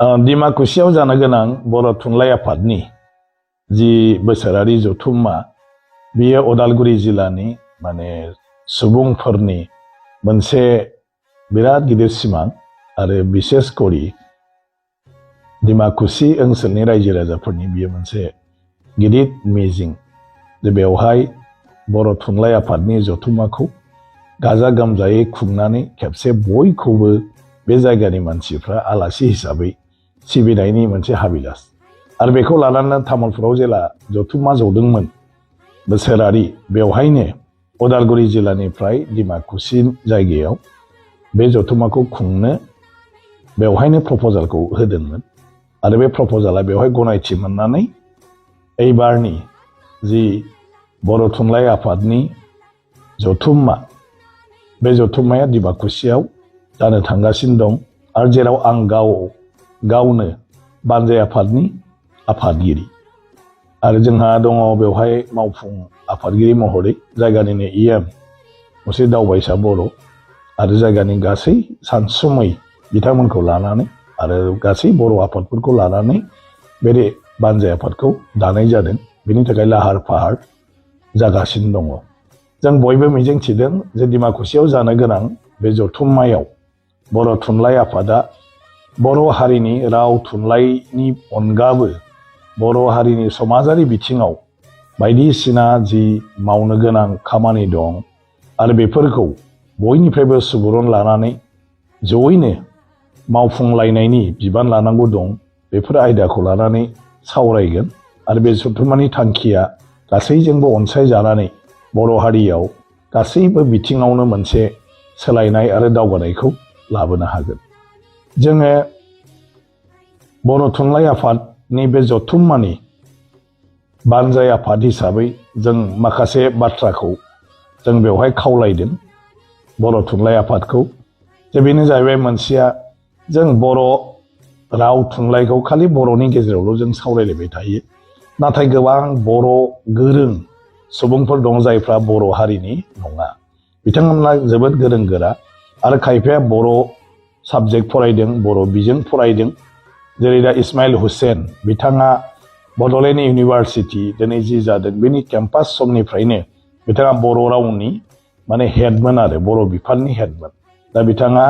डिमाकुसियाव जानो गोनां बर' थुनलाइ आफादनि जि बोसोरारि जथुम्मा बेयो उदालगुरि जिल्लानि माने सुबुंफोरनि मोनसे बिराद गिदिर सिमां आरो बिसेस करि डिमाकुसि ओनसोलनि रायजो राजाफोरनि बियो मोनसे गिदिर मिजिं जे बेवहाय बर' थुनलाइ आफादनि जथुम्माखौ गाजा गोमजायै खुंनानै खेबसे बयखौबो बे जायगानि मानसिफ्रा आलासि हिसाबै सिबिनायनि मोनसे हाबिलास आरो बेखौ लानानै तामुलपुराव जेला जथुम्मा जदोंमोन बोसोरारि बेवहायनो उदालगुरि जिल्लानिफ्राय डिमाकुसि जायगायाव बे जथुम्माखौ खुंनो बेवहायनो प्रप'जालखौ होदोंमोन आरो बे प्रप'जाला बेवहाय गनायथि मोननानै एबारनि जि बर' थुनलाइ आफादनि जथुम्मा बे जथुम्माया डिमाकुसियाव जानो थांगासिनो दं आरो जेराव आं गावनो बानजाय आफादनि आफादगिरि आरो जोंहा दङ बेवहाय मावफुं आफादगिरि महरै जायगानिनो इएम मुसे दावबायसा बर' आरो जायगानि गासै सानसुमै बिथांमोनखौ लानानै आरो गासै बर' आफादफोरखौ लानानै बे बानजाय आफादखौ दानाय जादों। बेनि थाखाय लाहार फाहार जागासिनो दङ। जों बयबो मिजिंथिदों जे डिमाकुसियाव जानो गोनां बे जथुम्मायाव बर' थुनलाइ आफादा बर' हारिनि राव थुनलाइनि अनगाबो बर' हारिनि समाजारि बिथिङाव बायदिसिना जि मावनो गोनां खामानि दं आरो बेफोरखौ बयनिफ्रायबो सुबुरुन लानानै जयैनो मावफुंलायनायनि बिबान लानांगौ दं। बेफोर आयदाखौ लानानै सावरायगोन आरो बे जथुम्मानि थांखिया गासैजोंबो अनसायजानानै बर' हारियाव गासैबो बिथिङावनो मोनसे सोलायनाय आरो दावगानायखौ लाबोनो हागोन। जोङो बर' थुनलाइ आफादनि बे जथुम्मानि बानजाय आफाद हिसाबै जों माखासे बाथ्राखौ जों बेवहाय खावलायदों बर' थुनलाइ आफादखौ जे बेनो जाहैबाय मोनसेया जों बर' राव थुनलाइखौ खालि बर'नि गेजेरावल' जों सावरायलायबाय थायो नाथाय गोबां बर' गोरों सुबुंफोर दं जायफ्रा बर' हारिनि नङा बिथांमोना जोबोद गोरों गोरा आरो खायफाया बर' साबजेक्ट फरायदों बर' बिजों फरायदों जेरै दा इस्माइल हुसेन बिथाङा बड'लेण्ड इउनिभारसिटि दिनै जि जादों बेनि केम्पास समनिफ्रायनो बिथाङा बर' रावनि माने हेडमोन आरो बर' बिफाननि हेडमोन। दा बिथाङा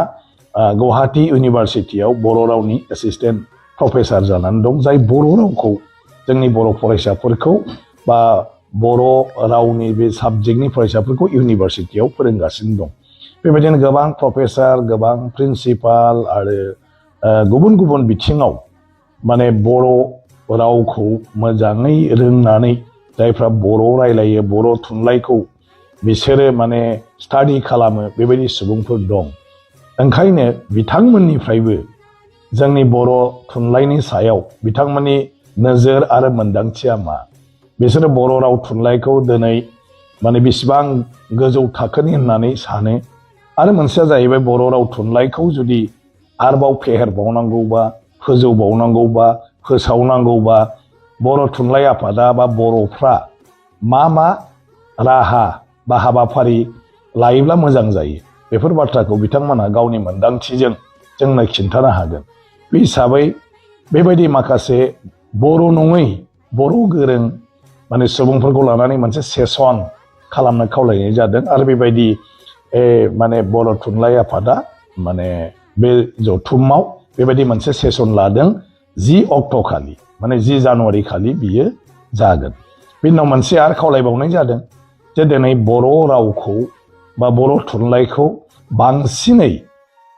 गुवाहाटी इउनिभारसिटियाव बर' रावनि एसिस्टेन्ट प्रफेसार जानानै दं जाय बर' रावखौ जोंनि बर' फरायसाफोरखौ बा बर' रावनि बे साबजेक्टनि फरायसाफोरखौ इउनिभारसिटियाव फोरोंगासिनो दं। बेबायदिनो गोबां प्रफेसार गोबां प्रिन्सिपाल आरो गुबुन गुबुन बिथिङाव माने बर' रावखौ मोजाङै रोंनानै जायफ्रा बर' रायलायो बर' थुनलाइखौ बिसोरो माने स्टाडि खालामो बेबायदि सुबुंफोर दं। ओंखायनो बिथांमोननिफ्रायबो जोंनि बर' थुनलाइनि सायाव बिथांमोननि नोजोर आरो मोनदांथिया मा बिसोरो बर' राव थुनलाइखौ दिनै माने बेसेबां गोजौ थाखोनि होननानै सानो आरो मोनसेया जाहैबाय बर' राव थुनलाइखौ जुदि आरोबाव फेहेरबावनांगौबा फोजौबावनांगौबा फोसावनांगौबा बर' थुनलाइ आफादा बा बर'फ्रा मा राहा बा हाबाफारि लायोब्ला मोजां जायो बेफोर बाथ्राखौ बिथांमोनहा गावनि मोनदांथिजों जोंनो खिन्थानो हागोन। बे हिसाबै बेबायदि माखासे बर' नङै बर' गोरों माने सुबुंफोरखौ लानानै मोनसे सेसन खालामनो खावलायनाय जादों आरो बेबायदि माने बर' थुनलाइ आफादा माने बे जथुम्माव बेबायदि मोनसे सेसन लादों 10 अक्ट' खालि माने 10 जानुवारि खालि बियो जागोन। बेनि उनाव मोनसे आरो खावलायबावनाय जादों जे दिनै बर' रावखौ बा बर' थुनलाइखौ बांसिनै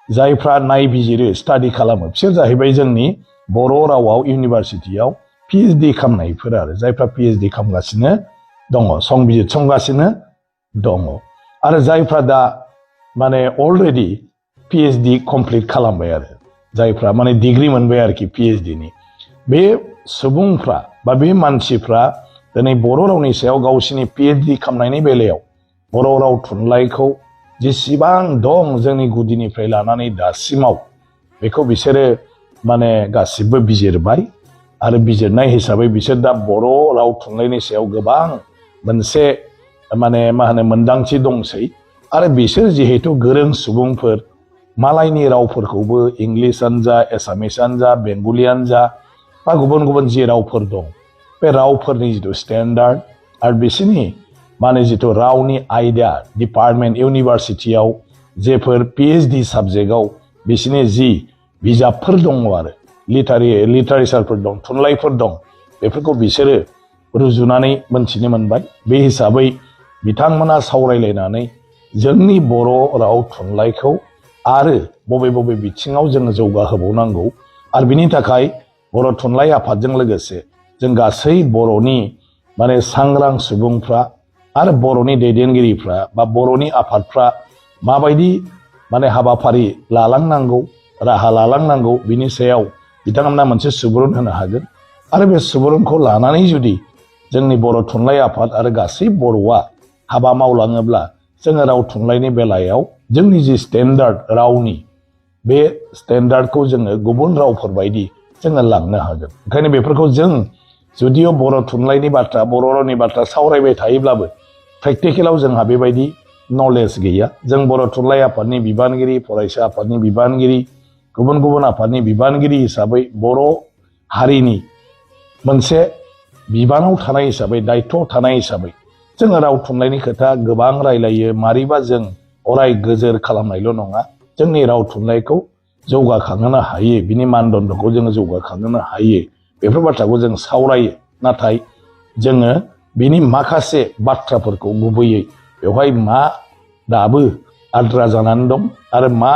जायफ्रा नायबिजिरो स्टाडि खालामो बिसोर जाहैबाय जोंनि बर' रावाव इउनिभारसिटियाव पिएइचडि खालामनायफोर आरो जायफ्रा पिएइचडि खालामगासिनो दङ संबिजित संगासिनो दङ आरो जायफ्रा दा माने अलरेडि पिएइचडि कमप्लिट खालामबाय आरो जायफ्रा माने डिग्रि मोनबाय आरोखि पिएइचडिनि बे सुबुंफ्रा बा बे मानसिफ्रा दिनै बर' रावनि सायाव गावसिनि पिएइचडि खालामनायनि बेलायाव बर' राव थुनलाइखौ जेसेबां दं जोंनि गुदिनिफ्राय लानानै दासिमाव बेखौ बिसोरो माने गासिबो बिजिरबाय आरो बिजिरनाय हिसाबै बिसोर दा बर' राव थुनलाइनि सायाव गोबां मोनसे माने मोनदांथि दंसै आरो बिसोर जिहेतु गोरों सुबुंफोर मालायनि रावफोरखौबो इंलिसानो जा एसामिसानो जा बेंगलियानो जा बा गुबुन गुबुन जि रावफोर दं बे रावफोरनि जिथु स्टेन्डार्ड आरो बिसोरनि माने जिथु रावनि आयदा डिपार्टमेन्ट इउनिभारसिटियाव जेफोर PhD साबजेक्टआव बिसोरनि जि बिजाबफोर दङ आरो लिटारेचारफोर दं थुनलाइफोर दं बेफोरखौ बिसोरो रुजुनानै मोनथिनो मोनबाय। बे हिसाबै बिथांमोना सावरायलायनानै जोंनि बर' राव थुनलाइखौ आरो बबे बबे बिथिङाव जोङो जौगाहोबावनांगौ आरो बिनि थाखाय बर' थुनलाइ आफादजों लोगोसे जों गासै बर'नि माने सांग्रां सुबुंफ्रा आरो बर'नि दैदेनगिरिफ्रा बा बर'नि आफादफ्रा माबायदि माने हाबाफारि लालांनांगौ राहा लालांनांगौ बिनि सायाव बिथांमोना मोनसे सुबुरुन होनो हागोन आरो बे सुबुरुनखौ लानानै जुदि जोंनि बर' थुनलाइ आफाद आरो गासै बर'आ हाबा मावलाङोब्ला जोङो राव थुनलाइनि बेलायाव जोंनि जि स्टेन्डार्ड रावनि बे स्टेन्डार्डखौ जोङो गुबुन रावफोरबायदि जोङो लांनो हागोन। ओंखायनो बेफोरखौ जों जुदिअ बर' थुनलाइनि बाथ्रा बर' रावनि बाथ्रा सावरायबाय थायोब्लाबो प्रेक्टिकेलाव जोंहा बेबायदि नलेज गैया। जों बर' थुनलाइ आफादनि बिबानगिरि फरायसा आफादनि बिबानगिरि गुबुन गुबुन आफादनि बिबानगिरि हिसाबै बर' हारिनि मोनसे बिबानाव थानाय हिसाबै दायित्वआव थानाय हिसाबै जोङो राव थुनलाइनि खोथा गोबां रायलायो। मारैबा जों अराय गोजोर खालामनायल' नङा जोंनि राव थुनलाइखौ जौगाखांहोनो हायो बिनि मानदन्दखौ जोङो जौगाखांहोनो हायो बेफोर बाथ्राखौ जों सावरायो। नाथाय जोङो बिनि माखासे बाथ्राफोरखौ गुबैयै बेवहाय मा दाबो आद्रा जानानै दं आरो मा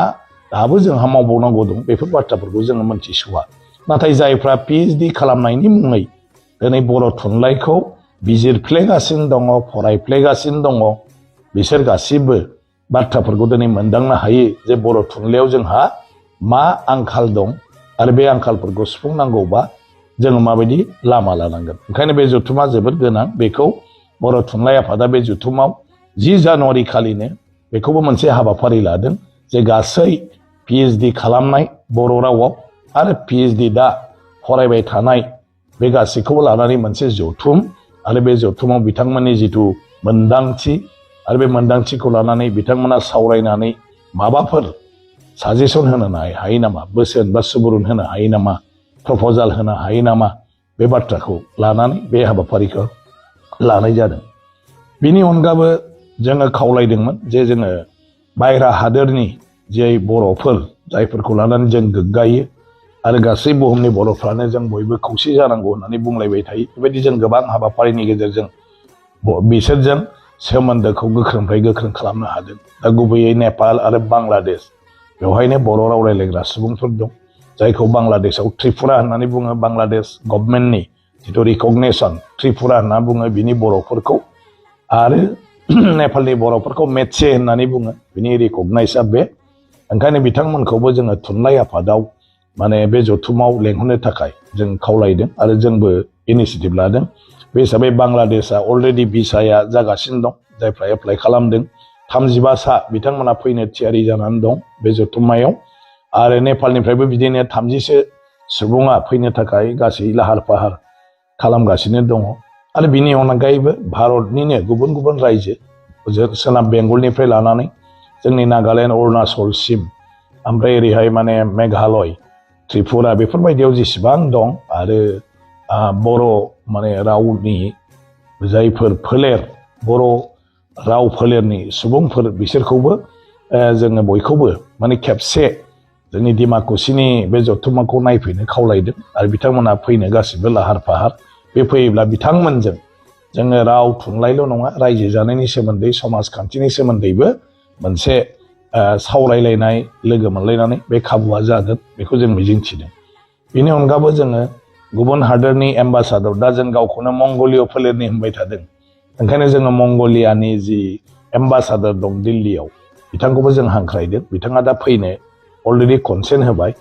दाबो जोंहा मावबावनांगौ दं बेफोर बाथ्राफोरखौ जोङो मोनथिस'वा। नाथाय जायफ्रा PhD खालामनायनि मुङै दिनै बर' थुनलाइखौ बिजिरफ्लेगासिनो दङ फरायफ्लेगासिनो दङ बिसोर गासिबो बाथ्राफोरखौ दिनै मोनदांनो हायो जे बर' थुनलाइयाव जोंहा मा आंखाल दं आरो बे आंखालफोरखौ सुफुंनांगौबा जोङो माबायदि लामा लानांगोन। ओंखायनो बे जथुमा जोबोद गोनां। बेखौ बर' थुनलाइ आफादा बे जथुमाव 10 जानुवारि खालिनो बेखौबो मोनसे हाबाफारि लादों जे गासै PhD खालामनाय बर' रावाव आरो PhD दा फरायबाय थानाय बे गासैखौबो लानानै मोनसे जथुम आरो बे जथुमाव बिथांमोननि जिथु मोनदांथि आरो बे मोनदांथिखौ लानानै बिथांमोना सावरायनानै माबाफोर साजेसन होनो हायो नामा बोसोन बा सुबुरुन होनो हायो नामा प्रप'जाल होनो हायो नामा बे बाथ्राखौ लानानै बे हाबाफारिखौ लानाय जादों। बिनि अनगाबो जोङो खावलायदोंमोन जे जोङो बायह्रा हादोरनि जे बर'फोर जायफोरखौ लानानै जों गोग्गायो आरो गासै बुहुमनि बर'फ्रानो जों बयबो खौसे जानांगौ होननानै बुंलायबाय थायो। बेबायदि जों गोबां हाबाफारिनि गेजेरजों बिसोरजों सोमोन्दोखौ गोख्रोंनिफ्राय गोख्रों खालामनो हादों। दा गुबैयै नेपाल आरो बांलादेश बेवहायनो बर' राव रायलायग्रा सुबुंफोर दं जायखौ बांलादेशआव त्रिपुरा होननानै बुङो। बांलादेश गभर्नमेन्टनि जिथु रिकगनेसन त्रिपुरा होनना बुङो बिनि बर'फोरखौ आरो नेपालनि बर'फोरखौ मेचे होननानै बुङो बिनि रिकगनाइजआ बे। ओंखायनो बिथांमोनखौबो जोङो थुनलाइ आफादाव माने बे जथुमाव लेंहरनो थाखाय जों खावलायदों आरो जोंबो इनिसियेटिभ लादों। बे हिसाबै बांलादेशआ अलरेडि भिसाया जागासिनो दं जायफ्रा एप्लाइ खालामदों 35 सा बिथांमोना फैनो थियारि जानानै दं बे जथुम्मायाव आरो नेपालनिफ्रायबो बिदिनो 30सो सुबुङा फैनो थाखाय गासै लाहार फाहार खालामगासिनो दङ। आरो बिनि अनगायैबो भारतनिनो गुबुन गुबुन रायजो सोनाब बेंगलनिफ्राय लानानै जोंनि नागालेण्ड अरुणाचलसिम ओमफ्राय ओरैहाय माने मेघालय त्रिपुरा बेफोरबायदियाव जेसेबां दं आरो बर' माने रावनि जायफोर फोलेर बर' राव फोलेरनि सुबुंफोर बिसोरखौबो जोङो बयखौबो माने खेबसे जोंनि डिमाकुसिनि बे जथुम्माखौ नायफैनो खावलायदों आरो बिथांमोना फैनो गासिबो लाहार फाहार। बे फैयोब्ला बिथांमोनजों जोङो राव थुनलाइल' नङा रायजो जानायनि सोमोन्दै समाजखान्थिनि सोमोन्दैबो मोनसे सावरायलायनाय लोगो मोनलायनानै बे खाबुआ जागोन बेखौ जों मिजिंथिदों। बेनि अनगाबो जोङो गुबुन हादोरनि एम्बासादर दा जों गावखौनो मंगलिय फोलेरनि होनबाय थादों ओंखायनो जोङो मंगलियानि जि एम्बासादर दं दिल्लीयाव बिथांखौबो जों हांख्रायदों। बिथाङा दा फैनो अलरेडि कनसेन्ट होबाय।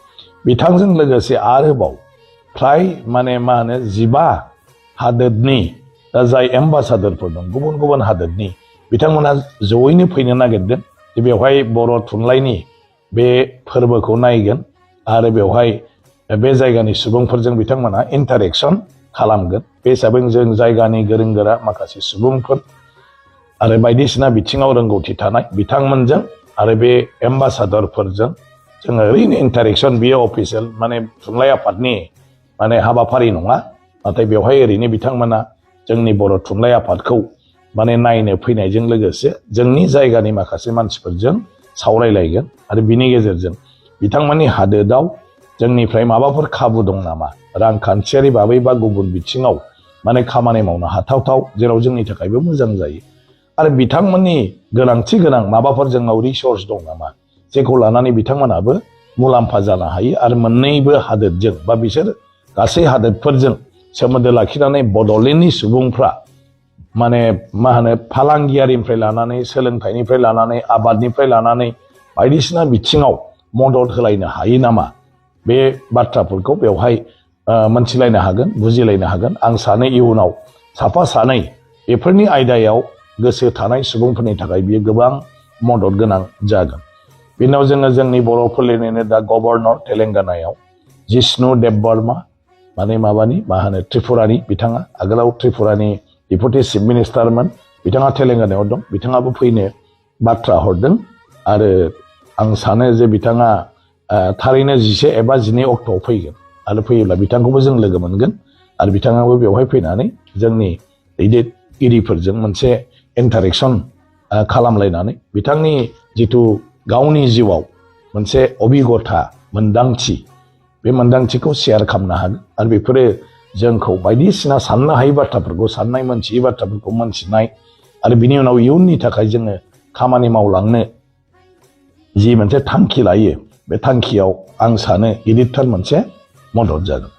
बिथांजों लोगोसे आरोबाव फ्राय माने 15 हादोरनि दा जाय एम्बासादरफोर दं गुबुन गुबुन हादोरनि बिथांमोना जयैनो फैनो नागिरदों जे बेवहाय बर' थुनलाइनि बे फोरबोखौ नायगोन आरो बेवहाय बे जायगानि सुबुंफोरजों बिथांमोना इन्टारेक्सन खालामगोन। बे हिसाबै जों जायगानि गोरों गोरा माखासे सुबुंफोर आरो बायदिसिना बिथिङाव रोंगौथि थानाय बिथांमोनजों आरो बे एम्बासादरफोरजों जोङो ओरैनो इन्टारेक्सन बियो अफिसियेल माने थुनलाइ आफादनि माने हाबाफारि नङा, नाथाय बेवहाय ओरैनो बिथांमोना जोंनि बर' थुनलाइ आफादखौ माने नायनो फैनायजों लोगोसे जोंनि जायगानि माखासे मानसिफोरजों सावरायलायगोन आरो बिनि गेजेरजों बिथांमोननि हादोराव जोंनिफ्राय माबाफोर खाबु दं नामा रांखान्थियारि बाबै बा गुबुन बिथिङाव माने खामानि मावनो हाथावथाव जेराव जोंनि थाखायबो मोजां जायो आरो बिथांमोननि गोनांथि गोनां माबाफोर जोंनाव रिसर्स दं नामा जेखौ लानानै बिथांमोनाबो मुलाम्फा जानो हायो आरो मोननैबो हादोरजों बा बिसोर गासै हादोरफोरजों सोमोन्दो लाखिनानै बड'लेण्डनि सुबुंफ्रा माने मा होनो फालांगियारिनिफ्राय लानानै सोलोंथाइनिफ्राय लानानै आबादनिफ्राय लानानै बायदिसिना बिथिङाव मदद होलायनो हायो नामा बे बाथ्राफोरखौ बेवहाय मोनथिलायनो हागोन बुजिलायनो हागोन। आं सानो इयुनाव साफा सानै बेफोरनि आयदायाव गोसो थानाय सुबुंफोरनि थाखाय बियो गोबां मदद गोनां जागोन। बेनि उनाव जोङो जोंनि बर' फोलेरनिनो दा गभर्नर तेलेंगानायाव जिष्णु देबबर्मा माने मा होनो त्रिपुरानि बिथाङा आगोलाव त्रिपुरानि डेपुटि चिफ मिनिस्टारमोन बिथाङा तेलेंगानायाव दं बिथाङाबो फैनो बाथ्रा हरदों आरो आं सानो जे बिथाङा थारैनो 11 एबा 12 अक्ट'आव फैगोन आरो फैयोब्ला बिथांखौबो जों लोगो मोनगोन आरो बिथाङाबो बेवहाय फैनानै जोंनि दैदेनगिरिफोरजों मोनसे इन्टारेक्सन खालामलायनानै बिथांनि जिथु गावनि जिउआव मोनसे अभिगथा मोन्दांथि बे मोन्दांथिखौ शेयार खालामनो हागोन आरो बेफोरो जोंखौ बायदिसिना साननो हायै बाथ्राफोरखौ साननाय मोनथियै बाथ्राफोरखौ मोनथिनाय आरो बिनि उनाव इयुननि थाखाय जोङो खामानि मावलांनो जि मोनसे थांखि लायो बे थांखियाव आं सानो गिदिरथार मोनसे मदद जागोन।